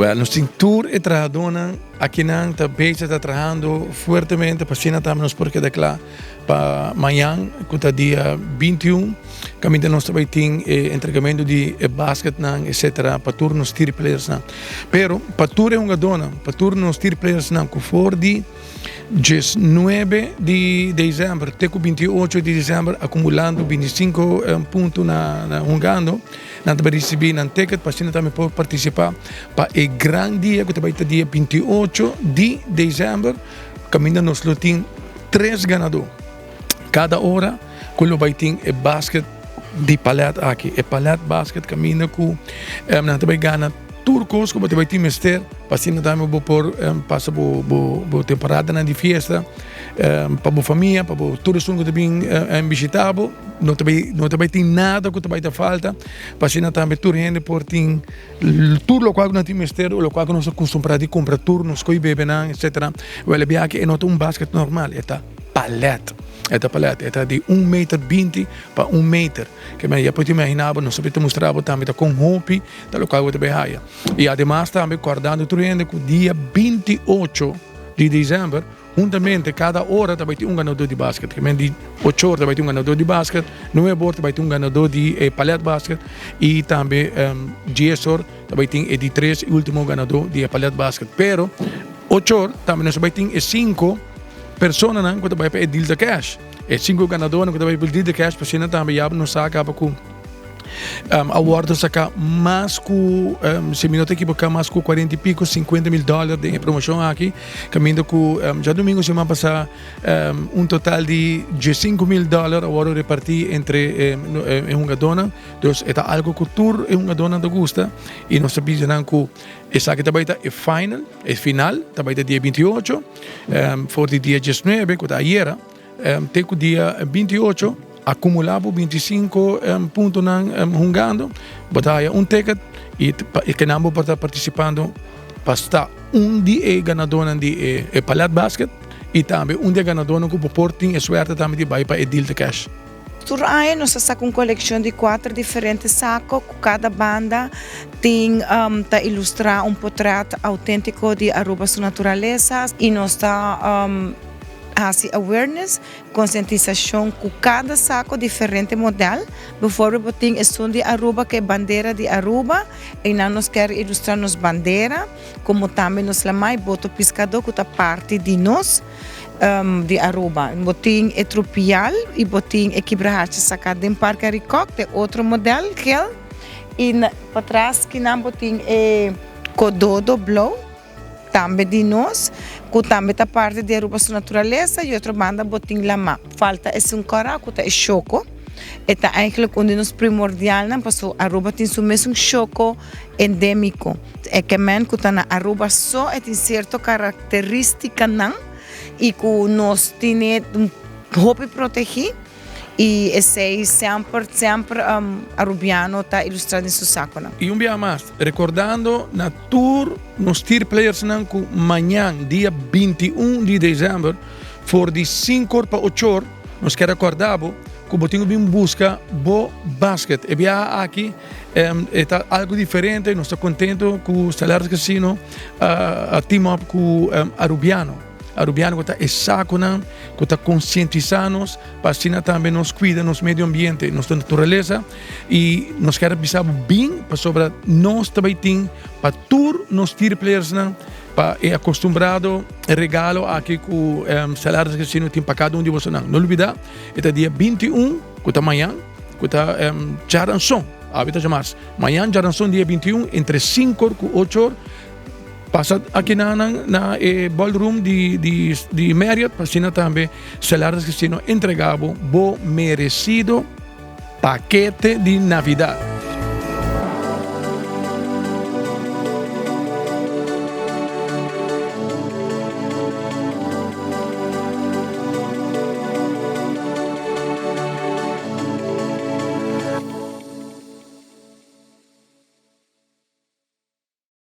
Well, nos tin tur e trahadónan akinan ta bezig ta trahando fuertemente pa asina tambe nos por keda kla pa mañan ku ta dia 21 kaminda nos ta bai tin e entregamentu di e basketnan etcetera pa tur nos team playersnan. Pero pa tur e hungadónan, pa tur nos team playersnan ku for di 19 di december te ku 28 di december akumulando 25 punto na na hungando nan ta bai risibí nan ticket pa asina tambe por partisipá pa e gran dia ku ta bai ta dia 28 di december kaminda nos lo tin tres ganadó kada ora ku lo bai tin e basket di palet aki e palet basket kaminda ku nan ta bai gana tur kos ku bo ta bai tin mester pa asina tambe bo por pasa bo bo bo temporadanan di fiesta pa bo famia pa bo tur esun ku ta bin bishita bo no ta bai no ta bai tin nada ku ta bai ta falta pa asina tambe tur hende por tin tur lokual ku nan tin mester o lokual ku nos a kustumbrá di kumpra tur nos koi bebenan etsetera wèl e biaha aki e no ta un basket normal e ta palet e ta palet e ta di un meter binti pa un meter ke men ya por ta imaginá bo nos a ta mustra bo tambe ta kon hopi ta lokual bo ta bai haya i ademas tambe kòrdando tur hende ku dia 28 di desèmber huntamente kada ora ta bai tin un ganadó di basket ke men di ocho or ta bai tin un ganadó di basket nuebe or ta bai tin un ganadó di e palet basket i tambe dies or ta bai tin e di tres i ultimo ganadó di e palet basket pero ocho or tambe nos ta bai tin e sinku personanan ku ta bai pa e deal de cash e sinku ganadónan ku ta bai pa e deal de cash pa asina tambe ya nos sa kaba ku a wordo saca mas cu si mi no ta equivoca mas cu 40 y pico 50 mil dollar den e promocion aki caminda cu djadomingo siman pasa un total di 15 mil dollar a wordo reparti entre e hungadornan dus e ta algo cu tur e hungadornan ta gusta y nos ta bisa nan cu esaki ta bay ta e final e final ta bay ta dia 28 for di dia 19 cu ta ayera. Te ku dia 28 akumulá bo 25 puntonan hungando, bo ta haya un ticket i e kenan bo por ta partisipando pa sta un di e ganadónan di e palet basket i tambe un di e ganadónan ku bo por tin e suerte tambe di bai pa e deal di cash. Tur aña nos ta saka un kolekshon di kuater diferente sako ku kada banda tin ta ilustrá un potret outéntiko di Aruba su naturalesa i nos ta Hasi awareness, konsientisashon ku kada sako diferente modèl. Bivoorbeeld bo tin esun di Aruba ku e bandera di Aruba, einan nos kier ilustra nos bandera, komo tambe nos lamai boto piskadó ku ta parti di nos di Aruba. Bo tin e trupial i bo tin e kibrahachi saká den Parke Arikok, ta e otro modèl gel. I patras kinan bo tin e kododo blou. Tambe di nos, ku tambe ta parti di Aruba su naturalesa, y otro banda bo tin lamá. Falta esun kòrá ku ta e shoko. E ta eigenlijk un di nos primordialnan paso Aruba tin su mesun shoko endémiko. E ke men ku ta na Aruba so e tin sierto karakterístikanan y ku nos tine hopi protegí. I esei semper, semper Arubiano ta ilustrá den su sakonan. I un biaha mas, rekordando na tur nos tierplayersnan ku mañan dia 21 di desèmber for di sinku or pa ocho or nos kier rekòrda bo ku bo tin ku bin buska bo basket. E biaha aki e ta algu diferente, nos ta kontentu ku Stellaris Casino a team up ku Arubiano. Arubiano ku ta e sakunan ku ta konsientisá nos pa asina tambe nos kuida nos medio ambiente, nos naturalesa i nos kier a bisa bo bin pasobra nos ta bai tin pa tur nos tierpleyersnan pa e akostumbrado regalo aki ku Salaris Casino tin pa kada un di bosonan. No lubida e ta dia 21 ku ta mañan ku ta djaranson, awe ta djamars, mañan djaranson dia 21 entre sinku or ku ocho or. Pasa akinanan na e ballroom di di di Marriott pa asina tambe Celardes Casino entrega bo bo merecido pakete di Navidad.